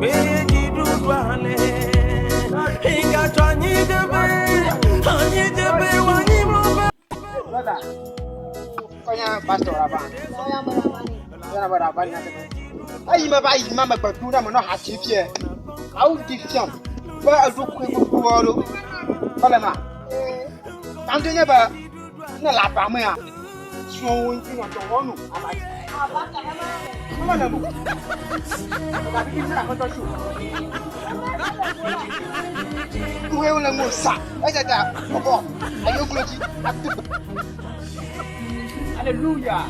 Brother, kɔnya pastor la va. Yɔna bɔ ɖava nya teƒe. Eyi me va yi ma megbe du ɖe me nɔ hati fie. Awu di fiam be eɖokui gbogbo aɖewo. Kɔle ma. Tanto nye be ne le aʋa mea, srɔ̃wò ŋuti nɔ dɔ wɔm no aʋa dzi. Mele le mo. Gabibi tse aƒetɔ tso. Nuhewo le ŋu sa. Eya ta bɔbɔ ayoglo dzi atu. Hallelujah.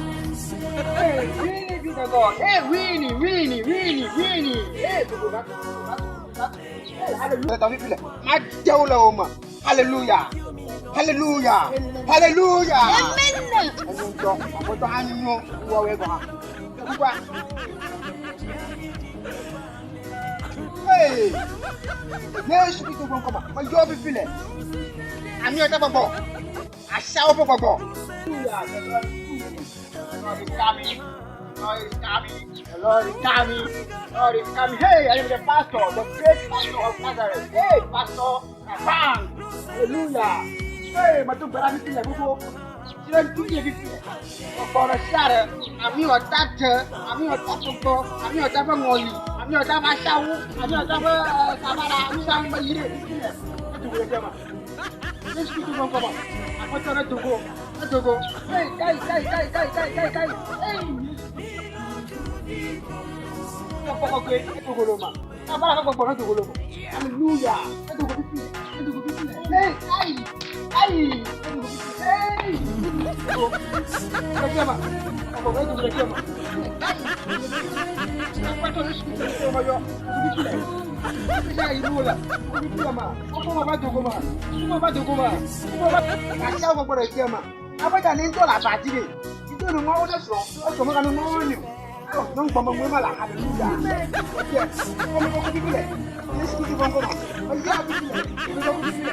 Hey, Winnie be the God. Hey, Winnie, Winnie, Winnie, Winnie. Hey, go back, go back, go back. Hey, hallelujah. Madewo le wo me. Hallelujah. Hallelujah. Hallelujah. Amen. Enyo ŋutɔ. Aƒetɔ anyo wɔwɔe gɔ̃ hã. Kukua. Hey! Yesu Kristo ƒe ŋkɔme. Meyɔ fifi le. Amiɔta gbɔgbɔ. Asiawo ƒe gbɔgbɔ. Lord is coming. Lord is coming. The Lord is coming. Lord is coming. Hey, I am the pastor, the great pastor of Nazareth. Hey, pastor. Bang! Hallelujah! Hey, matu berani sih ya, buku. Siapa tu dia gitu? Kɔkɔrɔ sia ɖe, ami ɔta dze, ami ɔta gbogbo, ami ɔta ƒe ŋɔli, ami ɔta ƒe asawu, ami ɔta ƒe sabala, nu sia nu me yi ɖe fifi le. Edo go ɖe fia ma. Yesu Kristo ƒe ŋkɔ me. Aƒetɔ ɖe do go, edo go. Hey, kai, kai, kai, kai, kai, kai, kai. Hey, Kɔkɔ kɔkɔe, edo go ɖe ma. Sabala ƒe gbɔgbɔ ɖe do go ɖe ma. Hallelujah. Edo go fifi, edo go fifi. Hey, kai, kai, edo go fifi. Hey. Go. Ɖe fia ma. Kɔkɔ kɔkɔe do go ɖe fia ma. Kai. Aƒetɔ Yesu Kristo ƒe ŋkɔ me yɔ. Do go fifi le. Fisia yi nu le. Do go fifi le ma. Kɔkɔ ma va do go ma. Kɔkɔ ma va do go ma. Kɔkɔ ma. Asiawo gbɔgbɔ ɖe fia ma. Aƒetɔ ne ŋutɔ le aba dzi ɖe. Ŋutɔ ne ŋɔwo ɖe srɔ̃. Esrɔ̃ megano ŋɔwo ne o. Nyɔnu gbɔmɔ ŋue ma la hallelujah. Kɔmi kɔkɔ bibi le. Yesu Kristo ƒe ŋkɔ me. Eya bibi le. Kɔmi kɔkɔ bibi le.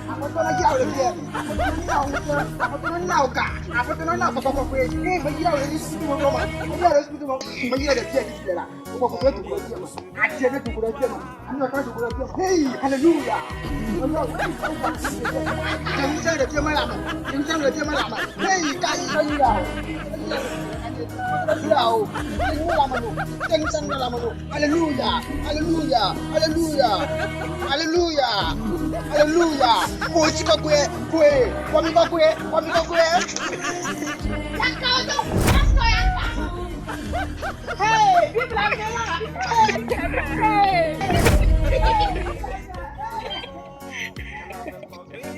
Aƒetɔ la yira wò le fie. Aƒetɔ la na wò ŋusẽ. Aƒetɔ la na wò ga. Aƒetɔ la na wò gbɔgbɔ kɔkɔe. Eye meyira wò le Yesu Kristo ƒe ŋkɔ me. Meyira wò le Yesu Kristo ƒe ŋkɔ me. Meyira ɖe fie bibi le la. Gbɔgbɔ kɔkɔe dogo ɖe fie me. Adze ɖe dogo ɖe fie me. Ame ɖeka dogo ɖe fie me. Hey, hallelujah. Ŋusẽ ɖe fie me la me. Ŋusẽ ɖe fie me la me. Hey, kai, meyira wò. Hallelujah, hallelujah, hallelujah, hallelujah, hallelujah. Kochi kɔkɔe, koe, kɔmi kɔkɔe, kɔmi kɔkɔe. Hey, Biblia me la. Hey, hey.